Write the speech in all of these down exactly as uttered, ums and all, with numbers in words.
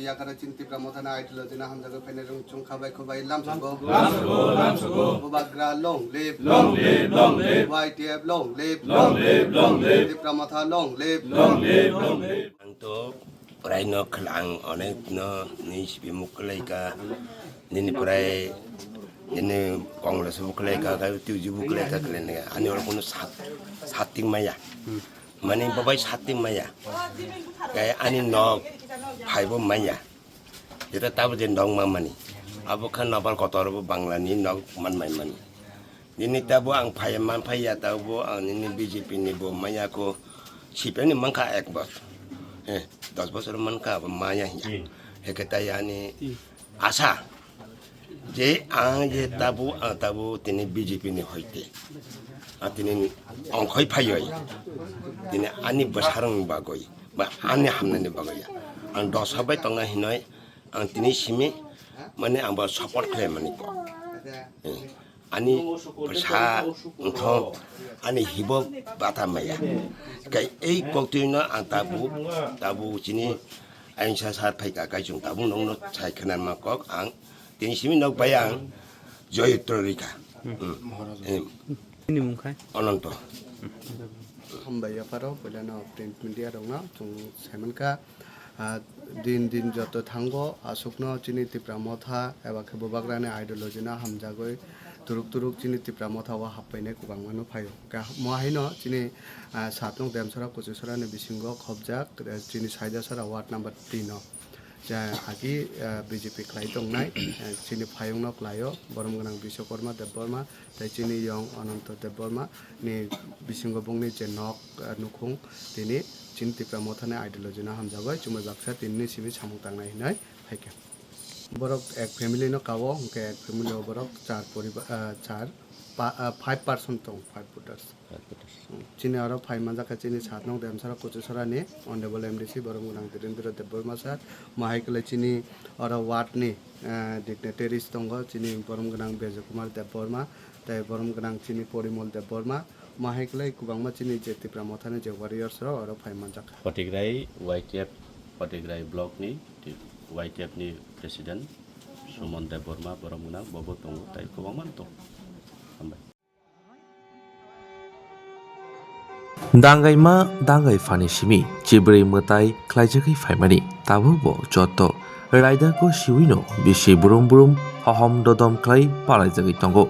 Yakara chini Tipra Mothani ideology no hamjagwi phainai rwng chwng kha bai khubai lamsogo. Lamsogo, lamsogo. Bubagra long live. Long live, long live. Y T F long live. Long live, long live. Tipra Motha long live. Long live, long live. Ang to prai no khla-, ang onek no ni sipi muk kwlai ka, nini prai, nini Congress muk kwlai ka, ka tuju muk kwlai ka kwlai nai. Ani oro kono sat, sat ting maya. Mani babai sat ting maya. Kai ani nok phai bo maya. Jeta tabo je nok ma mani. Abo kha nokbar kotor bo Bangla ni nok man mai mani. Nini tabo ang phai man phai ya tabo ang nini B J P ni bo maya ko C P M ni mankha ek bosor. Eh, dos bosor mankha abo maya ya. Heke tai ani asa. Je ang je tabo, ang tabo tini B J P ni hoite. Ang tini ongkhoi phaioi. Tini ani bwsarang bagoi, ba ani hamnani bagoi ya. Ang dosa bai tongna hinoi, ang tini simi, mane ang bo support khlai mani ko. Eh, ani bwsa wngkho, ani hibo bata maya. Kai ei koktwino ang tabo, tabo chini Aingsa sar phaika kai chwng tabuk nokno sai khwnanma kok ang tini simi nok bai ang Joyitro rikha. Hmm. Hmm. Em. Nini mung khai? Ononto. Hambai yapharo puilano print media rokno chwng saimankha, ah, din din joto thango aswkno chini Tipra Motha eba khe Bubagrani ideology no hamjagwi turuk turuk chini Tipra Motha o happainai kwbangma no phaio. Ka-, mo haino chini, ah, satnok Demsora Kuchusora ni bisingo khobjak, eh, chini Saidasora ward number tin o. Ja, agi, eh, B J P khlai tongnai, eh, chini phayungno khlaio, borom gwnang Biswakarma Debbarma, tei chini yong Ananto Debbarma ni bisingo bongni je nok, eh, nukhung, tini chini Tipra Mothani ideology no hamjagwi chumui baksa tinini simi samung tangnai hinwi phaikha. Borok ek family no kao, hwnkhe ek family o borok char poriba-, ah, char, pa-, ah, five person tong, five voters. Five voters. Chini oro phai manjak kha chini satnok Demsora Kuchusora ni Honorable M D C borom gwnang Dhirendra Debbarma sir. Mo hai kwlai chini oro ward ni, ah, dignitaries tongo, chini borom gwnang Bejo Kumar Debbarma, tei borom gwnang chini Porimol Debbarma. Mo hai kwlai kwbangma chini je Tipra Mothani je warriors rok oro phai manjak kha. Patigrai Y T F Patigrai block ni Y T F ni president Suman Debbarma borom gwnang bobo tongo tei kwbangma tongo. Hambai. Dangaima dangai phani simi chibrwi mwtai khlaijagwi phaimani, tabukbo joto raidako siwino bisi brum brum hohom dodom khlai palaijagwi tongo.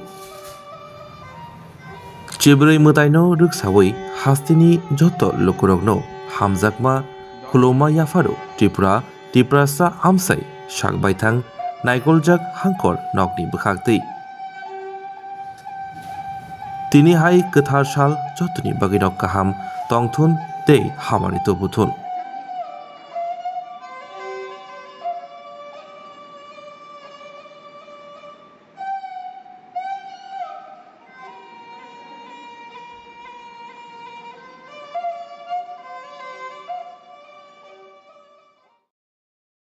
Chibrwi mwtaino rwksawi hasteni joto lukurokno hamjakma khuluma yapharo Tripura Tiprasa amsai sak baithang naikoljak hangkor nokni bwkhaktwi. Tini hai kwthar sal jotoni bagwino kaham tongthun tei hamari tubuthun.